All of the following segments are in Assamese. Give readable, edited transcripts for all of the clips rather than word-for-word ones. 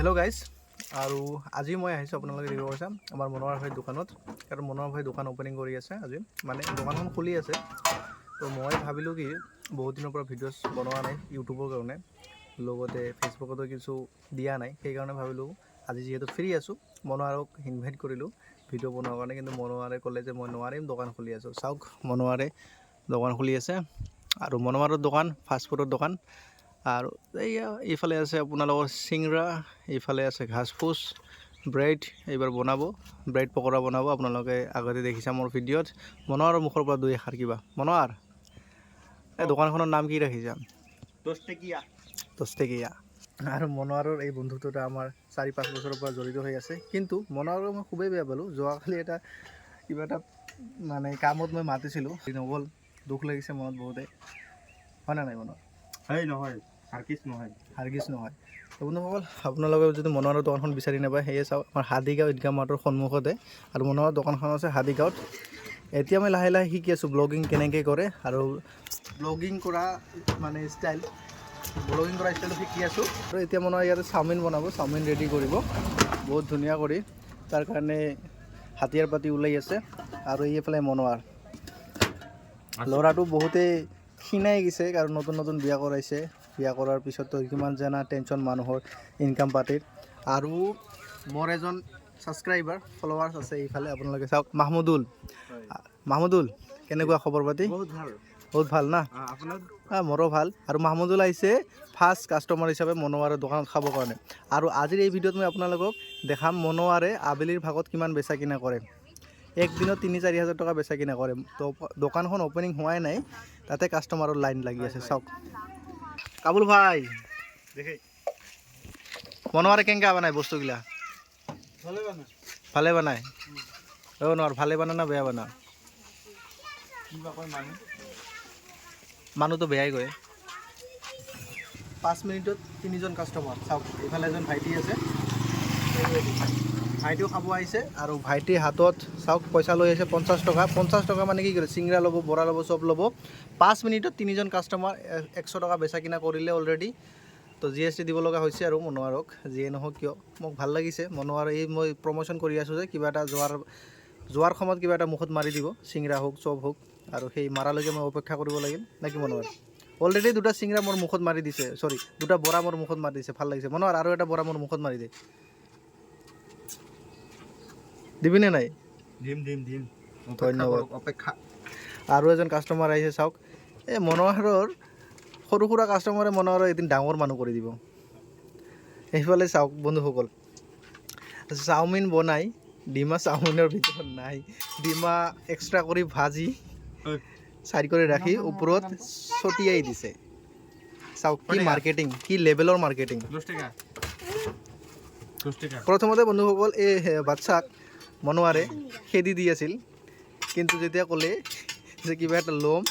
হেল্ল' গাইজ, আৰু আজি মই আহিছোঁ, আপোনালোকে দেখিব পাইছা, আমাৰ মনোৱাৰ ভাইৰ দোকানত। কাৰণ মনোৱাৰ ভাই দোকান অ'পেনিং কৰি আছে আজি, মানে দোকানখন খুলি আছে। তো মই ভাবিলোঁ কি, বহুত দিনৰ পৰা ভিডিঅ'ছ বনোৱা নাই ইউটিউবৰ কাৰণে, লগতে ফেচবুকতো কিছু দিয়া নাই। সেইকাৰণে ভাবিলোঁ আজি যিহেতু ফ্ৰী আছোঁ, মনোৱাৰক ইনভাইট কৰিলোঁ ভিডিঅ' বনোৱাৰ কাৰণে। কিন্তু মনোৱাৰে ক'লে যে মই নোৱাৰিম, দোকান খুলি আছোঁ। চাওক, মনোৱাৰে দোকান খুলি আছে আৰু মনোৱাৰৰ দোকান ফাষ্টফুডৰ দোকান। আৰু এইয়া এইফালে আছে আপোনালোকৰ চিংৰা, এইফালে আছে ঘাছ ফুচ, ব্ৰেড এইবাৰ বনাব, ব্ৰেড পকৰা বনাব। আপোনালোকে আগতে দেখিছে মোৰ ভিডিঅ'ত। মনোৱাৰৰ মুখৰ পৰা দুই এষাৰ কিবা। মনোৱাৰ, এই দোকানখনৰ নাম কি ৰাখিছা? 10 টকীয়া। 10 টকীয়া। আৰু মনোৱাৰৰ এই বন্ধুত্বটো আমাৰ 4-5 বছৰৰ পৰা জড়িত হৈ আছে। কিন্তু মনোৱাৰক মই খুবেই বেয়া পালোঁ। যোৱাকালি এটা কিবা এটা মানে কামত মই মাতিছিলোঁ, নগ'ল। দুখ লাগিছে মনত বহুতেই। হয় নে নাই মনোৱাৰ? হেই, নহয়, হাৰকিছ নহয়। হাৰ্গিজ নহয়। তো বন্ধুসকল, আপোনালোকে যদি মনোৱাৰৰ দোকানখন বিচাৰি নাপায়, সেয়ে চাওক, আমাৰ হাদিগাঁও ঈদগাহ মাৰ্টৰ সন্মুখতে আৰু মনোৱাৰৰ দোকানখন আছে হাদিগাঁৱত। এতিয়া মই লাহে লাহে শিকি আছোঁ ব্লগিং কেনেকৈ কৰে আৰু ব্লগিং কৰা মানে ষ্টাইল, ব্লগিং কৰা ষ্টাইলটো শিকি আছোঁ। আৰু এতিয়া মনোৱাৰ ইয়াতে চাওমিন বনাব, চাওমিন ৰেডি কৰিব বহুত ধুনীয়া কৰি। তাৰ কাৰণে হাতিয়াৰ পাতি ওলাই আছে। আৰু এইফালে মনোৱাৰ ল'ৰাটো বহুতেই ক্ষীণাই গৈছে, কাৰণ নতুন নতুন বিয়া কৰাইছে। বিয়া কৰাৰ পিছততো কিমান জানা টেনশ্যন মানুহৰ ইনকাম পাতিৰ। আৰু মোৰ এজন ছাবস্ক্ৰাইবাৰ, ফলোৱাৰ্ছ আছে এইফালে, আপোনালোকে চাওক, মাহমুদুল। মাহমুদুল, কেনেকুৱা খবৰ পাতি? বহুত ভাল। বহুত ভাল না? আপোনাৰ? মোৰো ভাল। আৰু মাহমুদুল আহিছে ফাৰ্ষ্ট কাষ্টমাৰ হিচাপে মনোৱাৰৰ দোকানত খাবৰ কাৰণে। আৰু আজিৰ এই ভিডিঅ'ত মই আপোনালোকক দেখাম মনোৱাৰে আবেলিৰ ভাগত কিমান বেচা কিনা কৰে। একদিনত 3-4 হাজাৰ টকা বেচা কিনা কৰে। তো দোকানখন অ'পেনিং হোৱাই নাই, তাতে কাষ্টমাৰৰ লাইন লাগি আছে, চাওক। কাবুল ভাই, দেখে। মনোৱাৰে কেনেকা বনায় বস্তুগিলা? ভালে বানা। ভালে বনায়? অ' মনোৱাৰ, ভালে বানা না বেয়া বানা? কিবা কয় মানুহ? মানুহটো বেয়াই কয়। 5 মিনিটত তিনিজন কাষ্টমাৰ। চাওক, এইফালে এজন ভাইটি আছে, ভাইটিও খাব আহিছে। আৰু ভাইটিৰ হাতত চাওক, পইচা লৈ আহিছে 50 টকা। 50 টকা মানে কি কৰে, চিংৰা ল'ব, বৰা ল'ব, চব ল'ব। 5 মিনিটত তিনিজন কাষ্টমাৰ, 100 টকা বেচা কিনা কৰিলে অলৰেডি। তো জিএছটি দিব লগা হৈছে আৰু মনোৱাৰক। যিয়ে নহওক কিয়, মোক ভাল লাগিছে মনোৱাৰ। এই মই প্ৰমোশ্যন কৰি আছোঁ যে কিবা এটা যোৱাৰ যোৱাৰ সময়ত কিবা এটা মুখত মাৰি দিব, চিংৰা হওক, চপ হওক। আৰু সেই মাৰালৈকে মই অপেক্ষা কৰিব লাগিল নাকি? মনোৱাৰ অলৰেডি দুটা চিংৰা মোৰ মুখত মাৰি দিছে, চৰি, দুটা বৰা মোৰ মুখত মাৰি দিছে। ভাল লাগিছে। মনোৱাৰ, আৰু এটা বৰা মোৰ মুখত মাৰি দে। দিবিনে নাই? দিম, দিম, দিম। ধন্যবাদ। অপেক্ষা। আৰু এজন কাষ্টমাৰ আহিছে, চাওক। এই মনোৱাৰৰ সৰু সুৰা কাষ্টমাৰে মনোৱাৰৰ এদিন ডাঙৰ মানুহ কৰি দিব। সেইফালে চাওক বন্ধুসকল, চাওমিন বনাই ডিমা চাওমিনৰ ভিতৰত নাই, ডিমা এক্সট্ৰা কৰি ভাজি চাইড কৰি ৰাখি ওপৰত ছটিয়াই দিছে। চাওক, কি মাৰ্কেটিং, কি লেভেলৰ মাৰ্কেটিং! 10 টকা, 10 টকা। প্ৰথমতে বন্ধুসকল, এই বাচ্ছাক মনোৱাৰে খেদি দি আছিল। কিন্তু যেতিয়া ক'লে যে কিবা এটা ল'ম,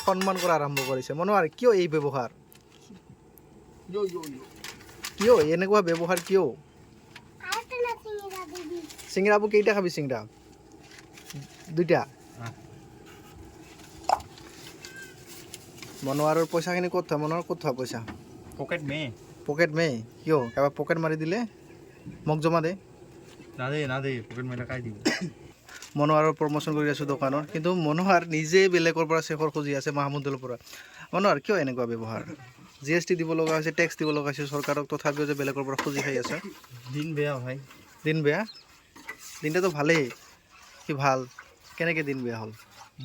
সন্মান কৰা আৰম্ভ কৰিছে। মনোৱাৰ, কিয় এই ব্যৱহাৰ? কিয় এনেকুৱা ব্যৱহাৰ, কিয়? চিংৰা আবু, কেইটা খাবি চিংৰা? দুইটা? মনোৱাৰৰ পইচাখিনি ক'ত থোৱা? মনোৱাৰ, ক'ত থোৱা পইচা? পকেট মে। পকেট মে? কিয়, কাৰোবাৰ পকেট মাৰি দিলে? মোক জমা দে। না দে, না দে, পকেট মাৰিলে কাই দিব? মনোৱাৰৰ প্ৰমোশ্যন কৰি আছোঁ দোকানৰ, কিন্তু মনোৱাৰ নিজে বেলেগৰ পৰা চেখৰ খুজি আছে, মাহমুদুলৰ পৰা। মনোৱাৰ, কিয় এনেকুৱা ব্যৱহাৰ? জিএছটি দিব লগা হৈছে, টেক্স দিব লগা হৈছে চৰকাৰক, তথাপিও যে বেলেগৰ পৰা খুজি খাই আছে। দিন বেয়া ভাই। দিন বেয়া? দিনটাতো ভালেই। কি ভাল? কেনেকৈ দিন বেয়া হ'ল?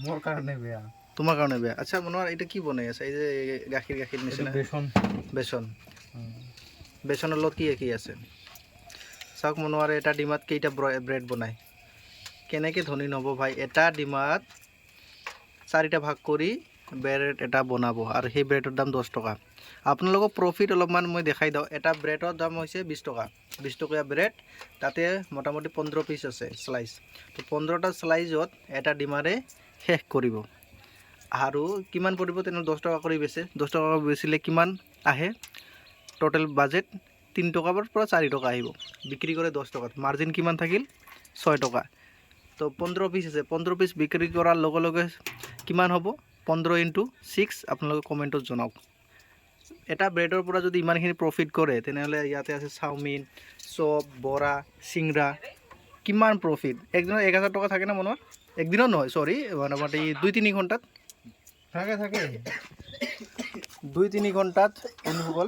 মোৰ কাৰণে বেয়া। তোমাৰ কাৰণে বেয়া। আচ্ছা মনোৱাৰ, এইটো কি বনাই আছে? এই যে গাখীৰ গাখীৰ নিচিনা? বেচন। বেচন। বেচনৰ লগত কি কি আছে? চাওক, মনোৱাৰে এটা ডিমাত কেইটা ব্ৰেড বনায়। কেনেকৈ ধনী নহ'ব ভাই? এটা ডিমাত চাৰিটা ভাগ কৰি ব্ৰেড এটা বনাব আৰু সেই ব্ৰেডৰ দাম 10 টকা। আপোনালোকক প্ৰফিট অলপমান মই দেখাই দিওঁ। এটা ব্ৰেডৰ দাম হৈছে 20 টকা। 20 টকীয়া ব্ৰেড, তাতে মোটামুটি 15 পিচ আছে শ্লাইচ। তো 15টা শ্লাইজত এটা ডিমাৰে শেষ কৰিব আৰু কিমান পৰিব? তেনেহ'লে 10 টকা কৰি বেচে। 10 টকা কৰি বেচিলে কিমান আহে টোটেল বাজেট? 3 টকাৰ পৰা 4 টকা আহিব। বিক্ৰী কৰে 10 টকাত, মাৰ্জিন কিমান থাকিল? 6 টকা। তো 15 পিচ আছে, 15 পিচ বিক্ৰী কৰাৰ লগে লগে কিমান হ'ব? 15 ইনটু 6, আপোনালোকে কমেণ্টত জনাওক। এটা ব্ৰেডৰ পৰা যদি ইমানখিনি প্ৰফিট কৰে, তেনেহ'লে ইয়াতে আছে চাওমিন, চপ, বৰা, চিংৰা, কিমান প্ৰফিট! একদিনত 1000 টকা থাকে না মনত? একদিনত নহয়, চৰি, মোটামুটি 2-3 ঘণ্টাত। থাকে থাকে। 2-3 ঘণ্টাত বন্ধুসকল,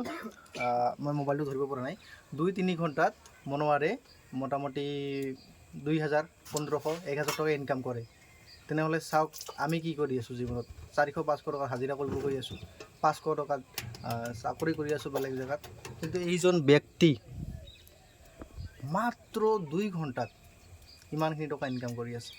মই মোবাইলটো ধৰিব পৰা নাই, 2-3 ঘণ্টাত মনোৱাৰে মোটামুটি 2000, 1500, 1000 টকা ইনকাম কৰে। তেনেহ'লে চাওক, আমি কি কৰি আছোঁ জীৱনত? 400-500 টকা হাজিৰা কৰিব গৈ আছোঁ, 500 টকাত চাকৰি কৰি আছোঁ বেলেগ জেগাত। কিন্তু এইজন ব্যক্তি মাত্ৰ 2 ঘণ্টাত ইমানখিনি টকা ইনকাম কৰি আছে।